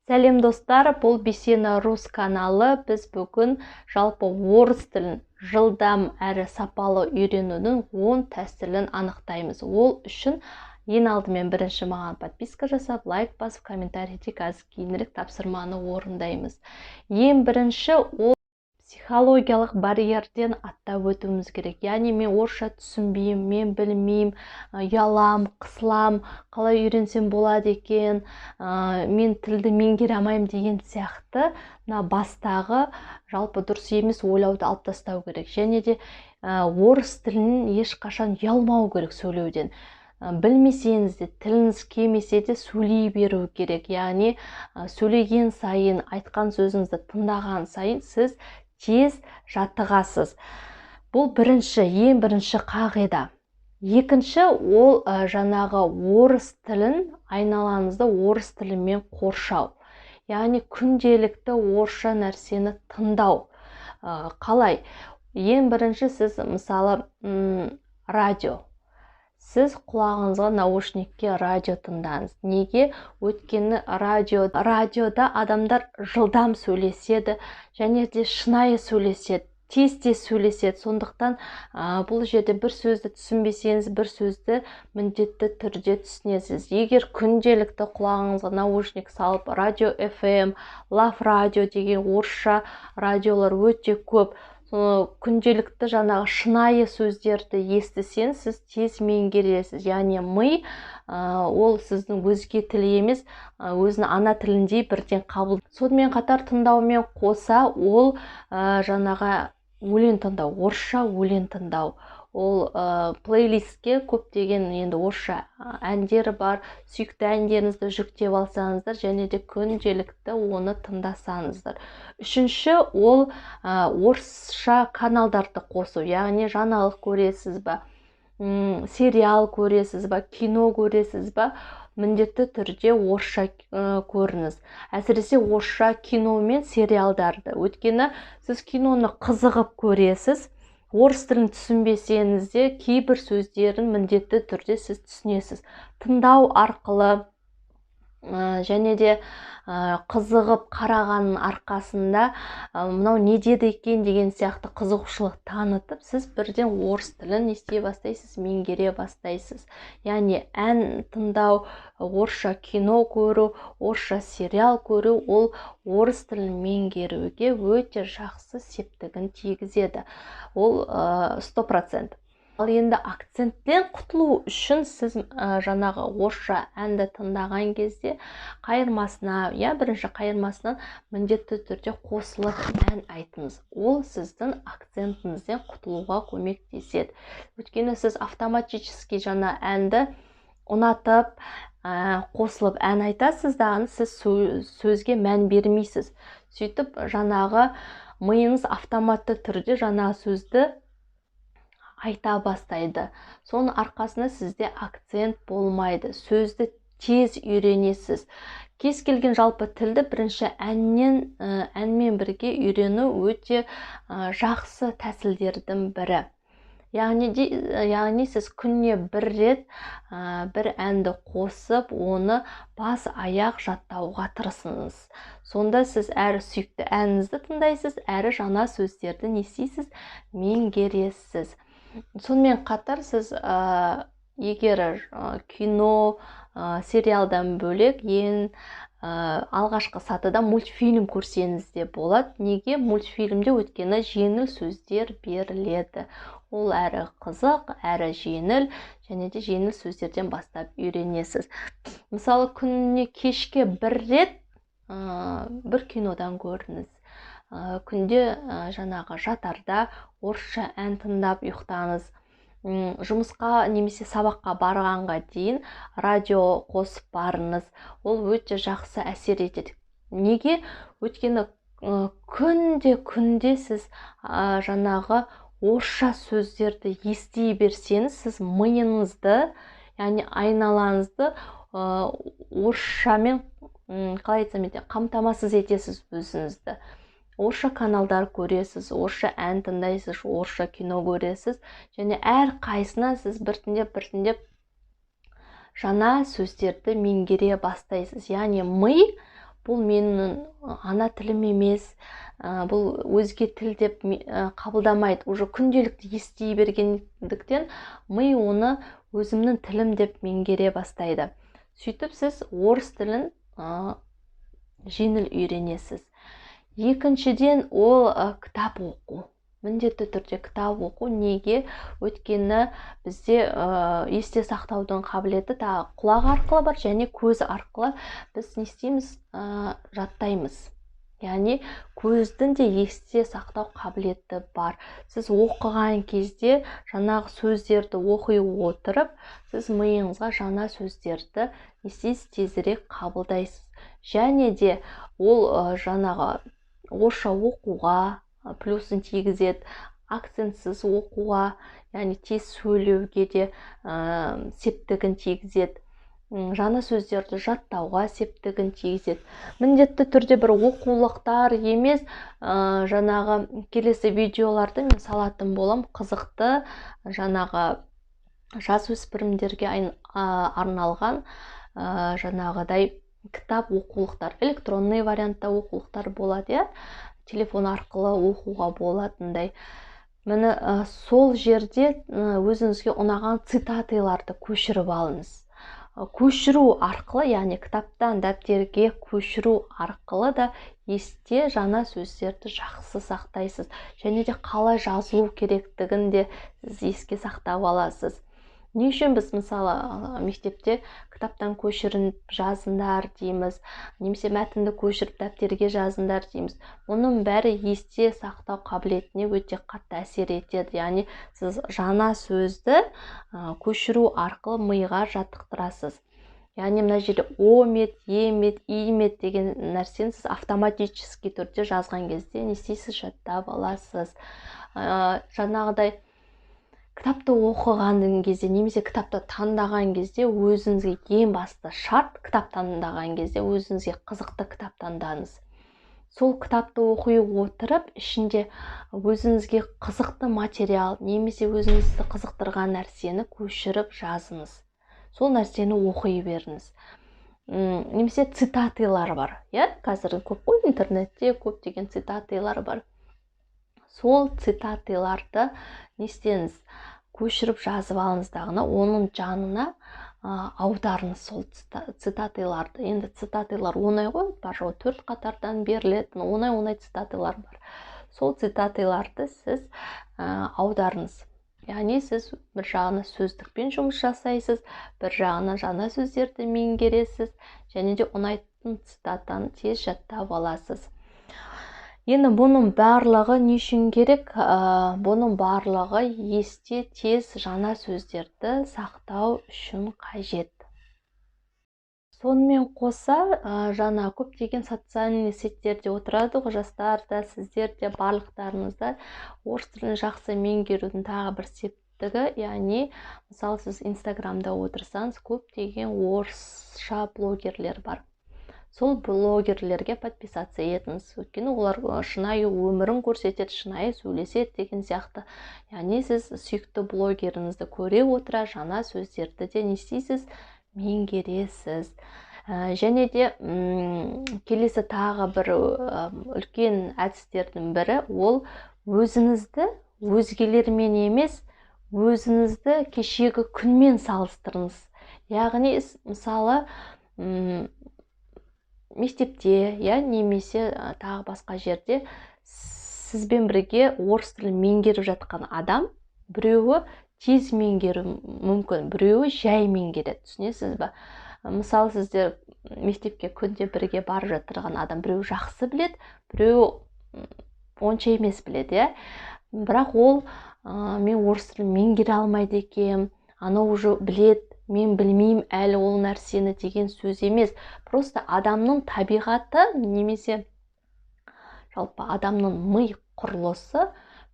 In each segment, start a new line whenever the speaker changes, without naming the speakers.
Сәлем, достар! Бұл Бисена Рус каналы. Біз бүгін жалпы орыс тілін жылдам әрі сапалы үйренудің 10 тәсілін анықтаймыз. Ол үшін ең алдымен бірінші маған подписка жасап, лайк басып, комментарийде. Қазір кейінірек тапсырманы орындаймыз. Ең бірінші ол психологиялық барьерден аттап өтуіміз керек. Яғни мен орысша түсінбеймін, мен білмеймін, ұялам, қысылам, қалай үйренсем болады екен, мен тілді меңгере алмаймын деген сияқты мына бастағы жалпы дұрыс емес ойлауды алып тастау керек. Және де орыс тілін ешқашан ұялмау керек сөйлеуден. Білмесеңіз де, тіліңіз келмесе де, сөйлей беру керек. Яғни сөйлеген сайын, айтқан сөзіңізді тыңдаған сайын сіз тез жаттығасыз. Бұл бірінші, ең бірінші қағида. Екінші ол жаңағы орыс тілін, айналаңызды орыс тілімен қоршау, яғни күнделікті орысша нәрсені тыңдау. Қалай? Ең бірінші сіз, мысалы, радио, сіз құлағыңызға наушникке радио тыңдаңыз. Неге? Өйткені радиода адамдар жылдам сөйлеседі және де шынайы сөйлеседі, тез тез сөйлеседі. Сондықтан бұл жерде бір сөзді түсінбесеңіз, бір сөзді міндетті түрде түсінесіз. Егер күнделікті құлағыңызға наушник салып, радио FM, Лав радио деген орысша радиолар өте көп, күнделікті жаңағы шынайы сөздерді естісеңіз, сіз тез меңгересіз. Яғни ми ол сіздің өзге тілі емес, өзінің ана тіліндей бірден қабыл. Сонымен қатар тыңдаумен қоса ол жаңағы өлең тыңдау, орысша өлең тыңдау. Ол плейлистке көптеген енді орысша әндер бар, сүйікті әндеріңізді жүктеп алсаңыздар және де күнделікті оны тыңдасаңыздар. Үшінші ол орысша каналдарды қосу. Яғни жаңалық көресіз ба, сериал көресіз ба, кино көресіз ба, міндетті түрде орысша көріңіз. Әсіресе орысша кино мен сериалдарды. Өйткені сіз киноны қызығып көресіз, орыс тілін түсінбесеңіз де, кейбір сөздерін міндетті түрде сіз түсінесіз тыңдау арқылы және де қызығып қарағанның арқасында, мынау не деді екен деген сияқты қызығушылық танытып, сіз бірден орыс тілін не істей бастайсыз? Меңгере бастайсыз. Яғни ән тыңдау, орысша кино көру, орысша сериал көру ол орыс тілін меңгеруге өте жақсы септігін тигізеді, ол 100%. Ал енді акценттен құтылу үшін сіз жаңағы орысша әнді тыңдаған кезде қайырмасына, иә, бірінші қайырмасынан міндетті түрде қосылып ән айтыңыз. Ол сіздің акцентіңізден құтылуға көмектеседі. Өйткені сіз автоматически жаңа әнді ұнатып, қосылып ән айтасыз дағы, сіз сөзге мән бермейсіз. Сөйтіп жаңағы миыңыз автоматты түрде жаңа сөзді айта бастайды. Соның арқасында сізде акцент болмайды, сөзді тез үйренесіз. Кез келген жалпы тілді бірінші әннен, әнмен бірге үйрену өте жақсы тәсілдердің бірі. Яғни сіз күніне бір рет бір әнді қосып, оны бас аяқ жаттауға тырысыңыз. Сонда сіз әрі сүйікті әніңізді тыңдайсыз, әрі жаңа сөздерді не істейсіз? Меңгересіз. Сонымен қатар сіз егер кино, сериалдан бөлек, ең алғашқы сатыда мультфильм көрсеңіз де болады. Неге мультфильмде? Өйткені жеңіл сөздер беріледі. Ол әрі қызық, әрі жеңіл және де жеңіл сөздерден бастап үйренесіз. Мысалы, күніне кешке бір рет бір кинодан көріңіз. Күнде жаңағы жатарда орысша ән тыңдап ұйықтаңыз. Жұмысқа немесе сабаққа барғанға дейін радио қосып барыңыз. Ол өте жақсы әсер етеді. Неге? Өйткені күнде күнде сіз жаңағы орысша сөздерді ести берсеңіз, сіз миыңызды, яғни айналаңызды орысшамен, қалай айтсам екен, қамтамасыз етесіз өзіңізді. Орысша каналдар көресіз, орысша ән тыңдайсыз, орысша кино көресіз және әр қайсынан сіз біртіндеп біртіндеп жаңа сөздерді меңгере бастайсыз. Яғни ми Бұл менің ана тілім емес, бұл өзге тіл деп қабылдамайды. Уже күнделікті ести бергендіктен ми оны өзімнің тілім деп меңгере бастайды. Сөйтіп сіз орыс тілін жеңіл үйренесіз. Екіншіден, ол кітап оқу. Міндетті түрде кітап оқу. Неге? Өйткені бізде есте сақтаудың қабілеті тағы құлақ арқылы бар және көз арқылы біз не істейміз? Жаттаймыз. Яғни көздің де есте сақтау қабілеті бар. Сіз оқыған кезде жаңағы сөздерді оқи отырып, сіз миыңызға жаңа сөздерді не істейсіз? Тезірек қабылдайсыз. Және де ол жаңағы орысша оқуға плюсын тигізеді, акцентсіз оқуға, яғни тез сөйлеуге де септігін тигізеді, жаңа сөздерді жаттауға септігін тигізеді. Міндетті түрде бір оқулықтар емес, жаңағы келесі видеоларды мен салатын болам, қызықты жаңағы жасөспірімдерге арналған жаңағыдай кітап оқулықтар, электронный вариантта оқулықтар болады, иә, телефон арқылы оқуға болатындай. Міне, сол жерде өзіңізге ұнаған цитаталарды көшіріп алыңыз. Көшіру арқылы, яғни кітаптан дәптерге көшіру арқылы да есте жаңа сөздерді жақсы сақтайсыз. Және де қалай жазылу керектігін де сіз еске сақтап аласыз. Не үшін біз, мысалы, мектепте кітаптан көшіріп жазыңдар дейміз, немесе мәтінді көшіріп дәптерге жазыңдар дейміз? Мұның бәрі есте сақтау қабілетіне өте қатты әсер етеді. Яғни сіз жаңа сөзді көшіру арқылы миға жаттықтырасыз. Яғни мына жерде о мет, е мет, и мет деген нәрсені сіз автоматически түрде жазған кезде не істейсіз? Жаттап аласыз. Жаңағыдай кітапты оқыған кезде немесе кітапты таңдаған кезде өзіңізге ең басты шарт, кітап таңдаған кезде өзіңізге қызықты кітап таңдаңыз. Сол кітапты оқи отырып, ішінде өзіңізге қызықты материал немесе өзіңізді қызықтырған нәрсені көшіріп жазыңыз. Сол нәрсені оқи беріңіз. Немесе цитаталар бар, иә, қазір көп қой интернетте көптеген цитаталар бар. Сол цитаталарды не істеңіз? Көшіріп жазып алыңыз дағыны, оның жанына аударыңыз сол цитаталарды. Енді цитаталар оңай ғой, бар жоғы 4 қатардан берілетін оңай-оңай цитаталар бар. Сол цитаталарды сіз аударыңыз. Яғни сіз бір жағынан сөздікпен жұмыс жасайсыз, бір жағынан жаңа сөздерді меңгересіз, және де ұнайтын цитатаны тез жаттап аласыз. Енді бұның барлығы не үшін керек? Бұның барлығы есте тез жаңа сөздерді сақтау үшін қажет. Сонымен қоса, жаңа көптеген социальный сетьтерде отырады ғой жастар да, сіздер де, барлықтарыңыз да орыс тілін жақсы меңгерудің тағы бір септігі, яғни мысалы сіз Инстаграмда отырсаңыз, көптеген орысша блогерлер бар. Сол блогерлерге подписаться етіңіз, өйткені олар шынайы өмірін көрсетеді, шынайы сөйлеседі деген сияқты. Яғни сіз сүйікті блогеріңізді көре отыра жаңа сөздерді де не істейсіз? Меңгересіз. Және де келесі тағы бір үлкен әдістердің бірі, ол өзіңізді өзгелермен емес, өзіңізді кешегі күнмен салыстырыңыз. Яғни мысалы, мектепте, я немесе тағы басқа жерде сізбен бірге орыс тілін меңгеріп жатқан адам, біреуі тез меңгеру мүмкін, біреуі жай меңгереді, түсінесіз бе? Мысалы, сіздер мектепке күнде бірге барып жатырған адам, біреуі жақсы біледі, біреуі онша емес біледі, иә? Бірақ ол мен орыс тілін меңгере алмайды екенмін, анау уже біледі, мен білмеймін әлі ол нәрсені деген сөз емес. Просто адамның табиғаты немесе жалпы адамның ми құрылысы,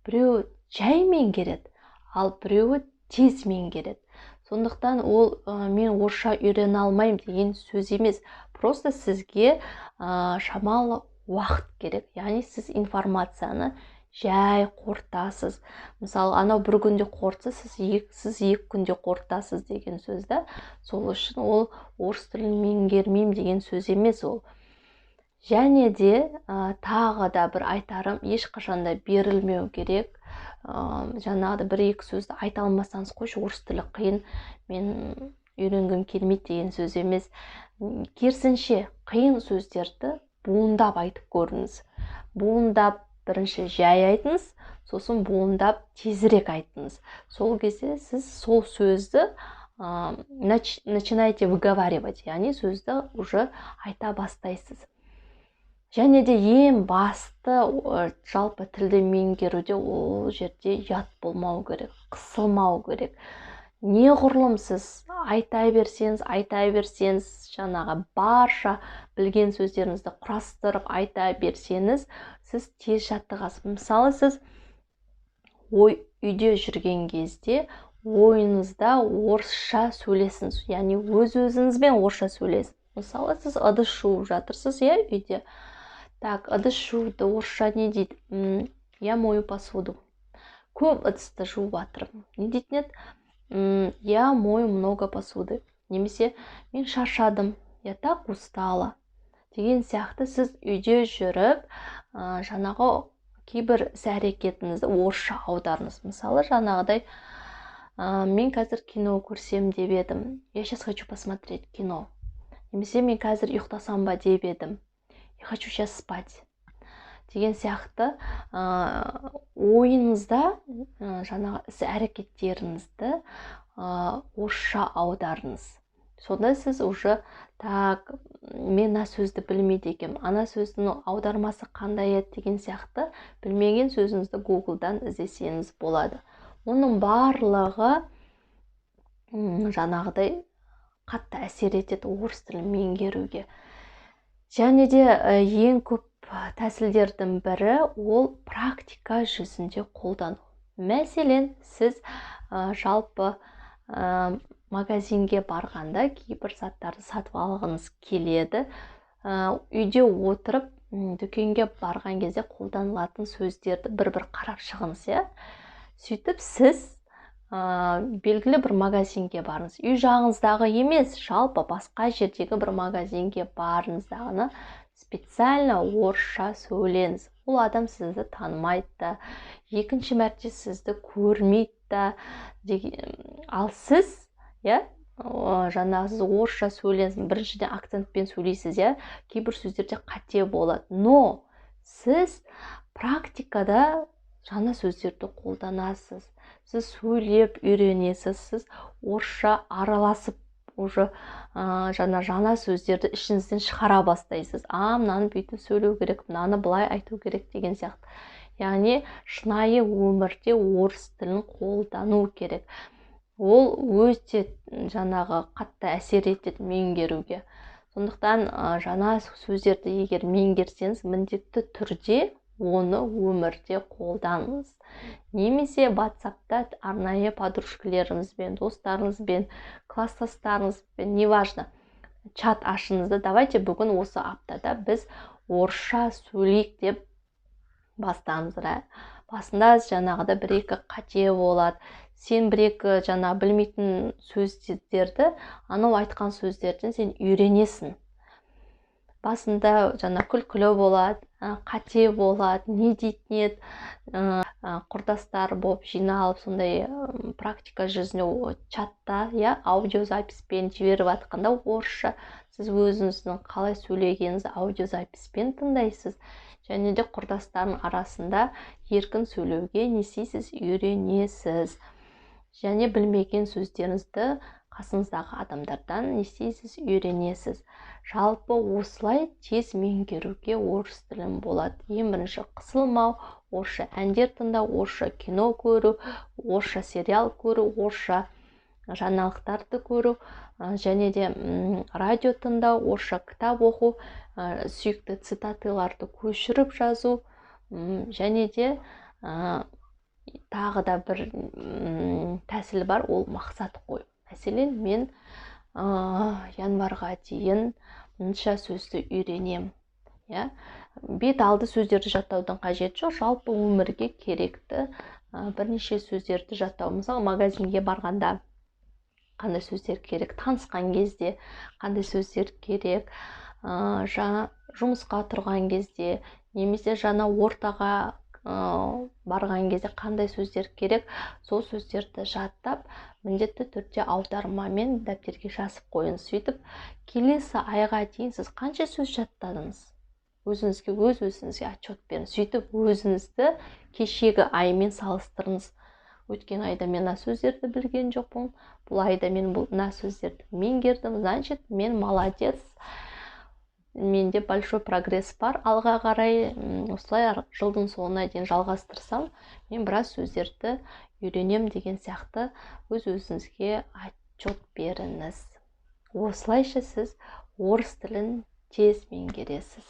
біреуі жай меңгереді, ал біреуі тез меңгереді. Сондықтан ол мен орысша үйрене алмаймын деген сөз емес. Просто сізге шамалы уақыт керек. Яғни сіз информацияны жай қорытасыз. Мысалы, анау бір күнде қорытса, сіз екі күнде қорытасыз деген сөз да. Сол үшін ол орыс тілін меңгермеймін деген сөз емес ол. Және де тағы да бір айтарым, ешқашан да берілмеу керек. Жаңағыдай бір-екі сөзді айта алмасаңыз, қойшы, орыс тілі қиын, мен үйренгім келмейді деген сөз емес. Керісінше, қиын сөздерді буындап айтып көріңіз. Буындап бірінші жай айтыңыз, сосын буындап тезірек айтыңыз. Сол кезде сіз сол сөзді начинаете выговаривать, яғни сөзді уже айта бастайсыз. Және де ең басты, жалпы тілді меңгеруде ол жерде ұят болмау керек, қысылмау керек. Неғұрлым сіз айта берсеңіз, айта берсеңіз, жаңағы барша білген сөздеріңізді құрастырып айта берсеңіз, сіз тез жаттығасыз. Мысалы, сіз үйде жүрген кезде ойыңызда орысша сөйлесіңіз, яғни өз-өзіңізбен орысша сөйлесіңіз. Мысалы, сіз ыдыс жуып жатырсыз, иә, үйде. Так, ыдыс жууды орысша не дейді? Я мою посуду. Көп ыдысты жуып жатырмын. Не дейтін еді? Я мою много посуды. Немесе мен шаршадым, я так устала деген сияқты. Сіз үйде жүріп, жаңағы кейбір іс әрекетіңізді орысша аударыңыз. Мысалы, жаңағыдай мен қазір кино көрсем деп едім. Я сейчас хочу посмотреть кино. Немесе мен қазір ұйықтасам ба деп едім. Я хочу сейчас спать деген сияқты. Ойыңызда жаңағы іс әрекеттеріңізді орысша аударыңыз. Сонда сіз уже так, мен мына сөзді білмейді екенмін, ана сөздің аудармасы қандай еді деген сияқты білмеген сөзіңізді Гуглдан іздесеңіз болады. Оның барлығы жаңағыдай қатты әсер етеді орыс тілін меңгеруге. Және де ең көп тәсілдердің бірі ол практика жүзінде қолдану. Мәселен, сіз жалпы магазинге барғанда кейбір заттарды сатып алғыңыз келеді. Үйде отырып дүкенге барған кезде қолданылатын сөздерді бір-бір қарап шығыңыз, иә. Сөйтіп сіз белгілі бір магазинге барыңыз. Үй жағыңыздағы емес, жалпы басқа жердегі бір магазинге барыңыз дағыны специально орысша сөйлеңіз. Ол адам сізді танымайды да, екінші мәрте сізді көрмейді да. Ал сіз, иә, жаңағы сіз орысша сөйлеңіз, біріншіден акцентпен сөйлейсіз, иә, кейбір сөздерде қате болады. Но сіз практикада жаңа сөздерді қолданасыз, сіз сөйлеп үйренесіз, сіз орысша араласып уже жаңа сөздерді ішіңізден шығара бастайсыз. А, мынаны бүйтіп сөйлеу керек, мынаны былай айту керек деген сияқты. Яғни шынайы өмірде орыс тілін қолдану керек. Ол өте жаңағы қатты әсер етеді меңгеруге. Сондықтан жаңа сөздерді егер меңгерсеңіз, міндетті түрде оны өмірде қолданыңыз. Немесе WhatsAppта арнайы подружкалеріңізбен, достарыңызбен, класстастарыңызбен, неважно, чат ашыңыз да, давайте бүгін осы аптада біз орысша сөйлейік деп бастаңыз. Басында жаңағыда бір-екі қате болады. Сен бір-екі жаңа білмейтін сөздерді анау айтқан сөздерден сен үйренесің. Басында жаңа күлкілі болады, қате болады, не дейтін еді, құрдастар болып жиналып сондай практика жүзінде чатта, иә, аудиозаписпен жіберіп жатқанда орысша сіз өзіңіздің қалай сөйлегеніңізді аудиозаписпен тыңдайсыз. Және де құрдастардың арасында еркін сөйлеуге не істейсіз, үйренесіз. Және білмеген сөздеріңізді қасыңыздағы адамдардан не істейсіз, үйренесіз. Жалпы осылай тез меңгеруге орыс тілін болады. Ең бірінші қысылмау, орысша әндер тыңдау, орысша кино көру, орысша сериал көру, орысша жаңалықтарды көру, және де радио тыңдау, орысша кітап оқу, сүйікті цитаталарды көшіріп жазу, және де тағы да бір тәсіл бар, ол мақсат қою. Мәселен, мен январға дейін мынша сөзді үйренем, иә. Бет алды сөздерді жаттаудың қажеті жоқ, жалпы өмірге керекті бірнеше сөздерді жаттау. Мысалы, магазинге барғанда қандай сөздер керек, танысқан кезде қандай сөздер керек, Жаңа жұмысқа тұрған кезде немесе жаңа ортаға барған кезде қандай сөздер керек, сол сөздерді жаттап, міндетті түрде аудармамен дәптерге жазып қойыңыз. Сөйтіп келесі айға дейін сіз қанша сөз жаттадыңыз, өзіңізге, өз өзіңізге отчет беріңіз. Сөйтіп өзіңізді кешегі аймен салыстырыңыз. Өткен айда мен мына сөздерді білген жоқпын, бұл айда мен бұл мына сөздерді меңгердім, значит, мен молодец, менде большой прогресс бар. Алға қарай осылай жылдың соңына дейін жалғастырсам, мен біраз сөздерді үйренем деген сияқты өз өзіңізге отчет беріңіз. Осылайша сіз орыс тілін тез меңгересіз.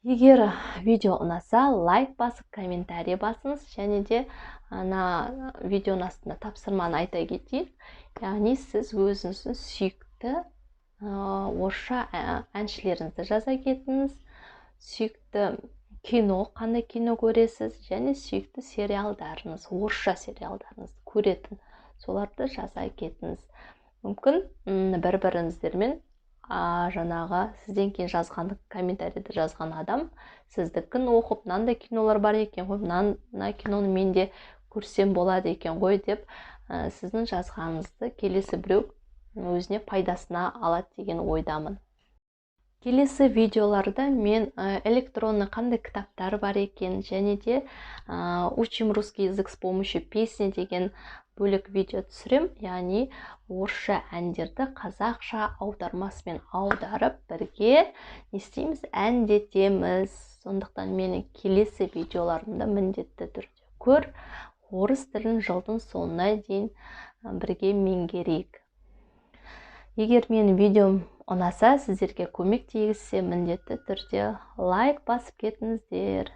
Егер видео ұнаса, лайк басып, комментарий басыңыз. Және де ана видеоның астында тапсырманы айта кетейін. Яғни сіз өзіңіздің сүйікті орысша әншілеріңізді жаза кетіңіз, сүйікті кино, қандай кино көресіз, және сүйікті сериалдарыңыз, орысша сериалдарыңызды көретін, соларды жаза кетіңіз. Мүмкін, бір біріңіздермен жаңағы сізден кейін жазған, комментарийді жазған адам сіздікін оқып, мынандай кинолар бар екен ғой, мына киноны мен де көрсем болады екен ғой деп, сіздің жазғаныңызды келесі біреу өзіне пайдасына алады деген ойдамын. Келесі видеоларда мен электронный қандай кітаптар бар екен және де «Учим русский язык с помощью песни» деген бөлек видео түсірем. Яғни орысша әндерді қазақша аудармасымен аударып, бірге не істейміз? Әндетеміз. Сондықтан менің келесі видеоларымды міндетті түрде көр. Орыс тілін жылдың соңына дейін бірге меңгерейік. Егер менің видеом ұнаса, сіздерге көмек тигізсе, міндетті түрде лайк басып кетіңіздер.